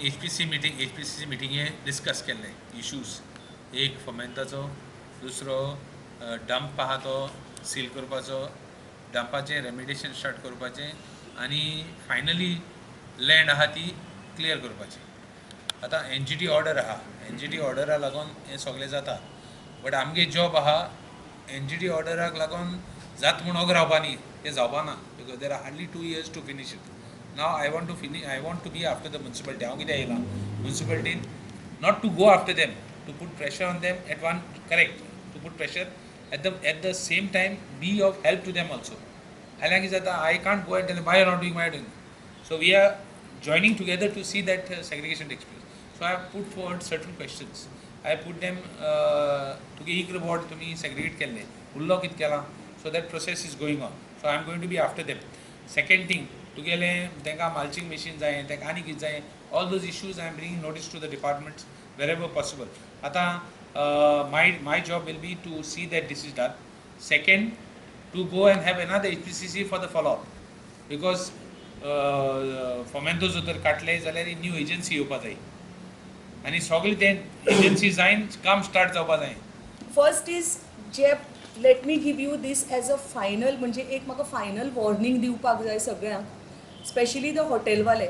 HPC meeting, HPCC मिटिंगे discuss केल्ले issues. एक फोमेंताचो, दुसरो डंप आहा तो सील करपाचो, डंपाचें रेमिडिएशन स्टार्ट करपाचें आनी फायनली लँड आहा ती क्लियर करपाची. आतां एनजीटी ऑर्डर आहा, एनजीटी ऑर्डरा लागून हें सगळें जाता, बट आमगे जॉब आहा, एनजीटी ऑर्डराक लागून जात म्हूण ओग रावपा न्ही, तें जावपा ना, because there are hardly 2 years to finish it. Now I want to finish, I want to be after the municipality. हांव कितें येयलां मुन्सिपालिटीन, not to go after them, to put pressure on them at one, correct, to put pressure at the same time be of help to them also. फाल्यां कितें जाता, I can't go and tell why are not doing, why doing. So we are joining together to see that segregation takes place. So I have put forward certain questions. I put them, तुगे इकरा ward तुमी segregate केल्ले, उरलो कितें केलां? So that process is going on. So I am going to be after them. Second thing, तुगेलें तांकां mulching machine जाय, तांकां आनी कितें जाय, all those issues I am bringing notice to the departments wherever possible. आतां my job will be to see that this is done. Second, to go and have another HPCC for the follow up, because Fomento जर तर काडले जाल्यार new agency येवपा जाय आनी सगळें तें एजन्सी जायन काम स्टार्ट जावपा जाय. First is J, let me give you this as a final, म्हणजे एक म्हाका फायनल वॉर्निंग दिवपाक जाय सगळ्यांक, स्पेशली the हॉटेलवाले,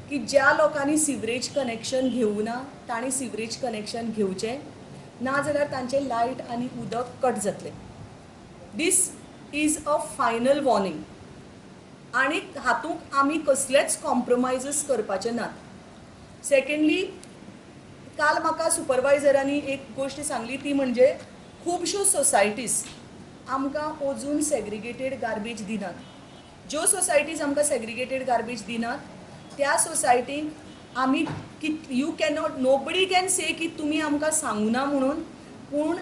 की ज्या लोकांनी सिवरेज कनेक्शन घेवना तांणी सिवरेज कनेक्शन घेवचें, ना जाल्यार तांचें लायट आनी उदक कट जातलें. This is a final warning आनी हातूंत आमी कसलेच कॉम्प्रोमायजीस करपाचे नात. सेकंडली, काल म्हाका सुपरवायझरांनी एक गोश्ट सांगली, ती म्हणजे खुबश्यो सोसायटीज आमकां अजून सेग्रिगेटेड गार्बेज दिनात. ज्यो सोसायटीज आमकां सेग्रिगेटेड गार्बेज दिनात त्या सोसायटींक आमी कित you cannot, no body can say की तुमी आमकां सांगूना म्हणून. पूण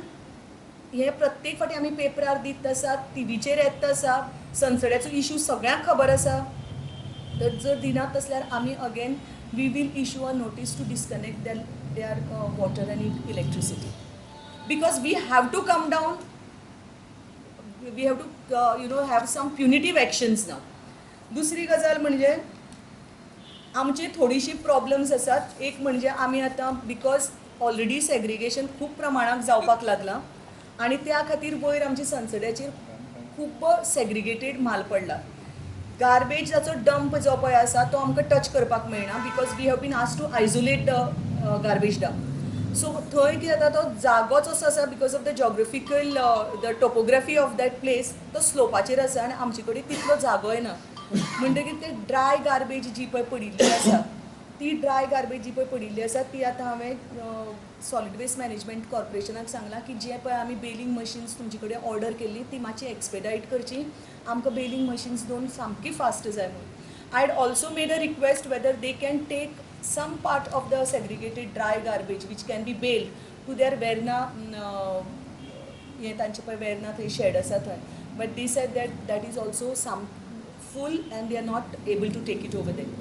हे प्रत्येक फावटी आमी पेपरार दित आसात, टिवीचेर येता आसा, सनसड्याचो इशू सगळ्यांक खबर आसा. तर जर दिनात आसल्यार आमी again we will issue a notice to disconnect their water आनी electricity, because we have to come down, we have to have some punitive actions now. दुसरी गजाल म्हणजे आमची थोडीशी प्रॉब्लम्स आसात. एक म्हणजे आमी आतां, because already segregation खूब प्रमाणात जावपाक लागलां आनी त्या खातीर वयर आमची सनसड्याचेर खूब सेग्रिगेटेड म्हाल पडला. गार्बेजाचो डंप जो पळय आसा तो आमकां टच करपाक मेळना, because we have been asked to isolate the garbage dump. So थंय कितें जाता, तो जागोच असो आसा, because of the geographical, the topography of that place, तो स्लोपाचेर आसा आनी आमचे कडेन तितलो जागोय ना. म्हणटकीर ते ड्राय गार्बेज जी पळय पडिल्ली आसा, ती ड्राय गार्बेज जी पळय पडिल्ली आसा, ती आतां हांवें सॉलिड वेस्ट मॅनेजमेंट कॉर्पोरेशनाक सांगलां की जे पळय आमी बेलिंग मशीन्स तुमचे कडेन ऑर्डर केल्ली ती मातशी एक्सपेडायट करची, आमकां बेलिंग मशीन्स दोन सामकी फास्ट जाय म्हणून. I had also made a request whether they can take some part of the segregated dry garbage which can be baled to their Verna, हें तांचे पळय वेर्ना थंय शेड आसा थंय, but they said that that is also some full and they are not able to take it over there.